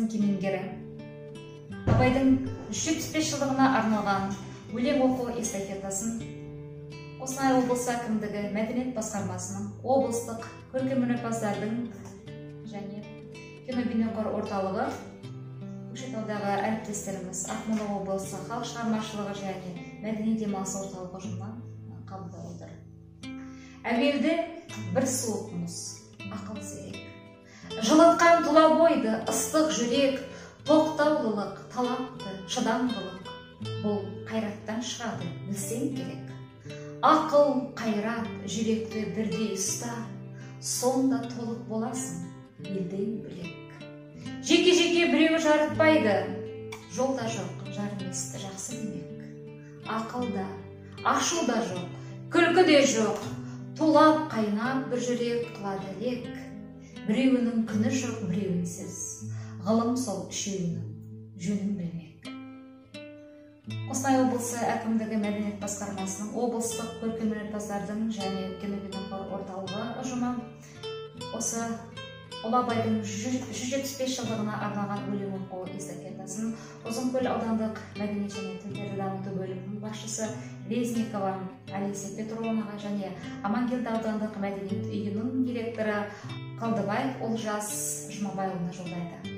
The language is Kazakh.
жобасының кемеңгері Абайдың 175 жылдығына арналған өлең оқу эстафетасын Қостанай облысы әкімдігі мәдениет басқармасының, облыстық көркемөнерпаздардың және кинобейнеқор орталығы, Көкшетаудағы әріптестеріміз Ақмола облысы халық шығармашылығы және мәдени демалыс орталығы ұжымынан қабылдап отыр. Әуелде бір суық мұз, ақыл зерек. Жылытқан тұла бойды ыстық жүрек, тоқтаулылық, талапты, шыдамдылық. Бұл қайраттан шығады, білсең керек. Ақыл, қайрат, жүректі бірдей ұста, сонда толық боласың елден бөлек. Жеке-жеке біреуі жарытпайды, жол да жоқ, жарыместі жақсы демек. Ақыл да, ашу да жоқ, күлкі де жоқ, тулап қайнап бір жүрек қылады әлек. Біреуінің күні жоқ, біреуінсіз, ғылым сол үшеуінің жөнін білмек. Қостанай облысы әкімдігі мәдениет басқармасының, облыстық көркемөнерпаздардың және кинобейнеқор орталығы ұжымы осы Ұлы Абайдың 175 жылдығына арналған өлең оқу эстафетасын Ұзынкөл аудандық мәдениет және тілдерді дамыту бөлімінің басшысы Резникова Алиса Петровнаға және Амангелді аудандық мәдениет үйінің директоры Қалдыбаев Олжас Жұмабайұлына жолдайды.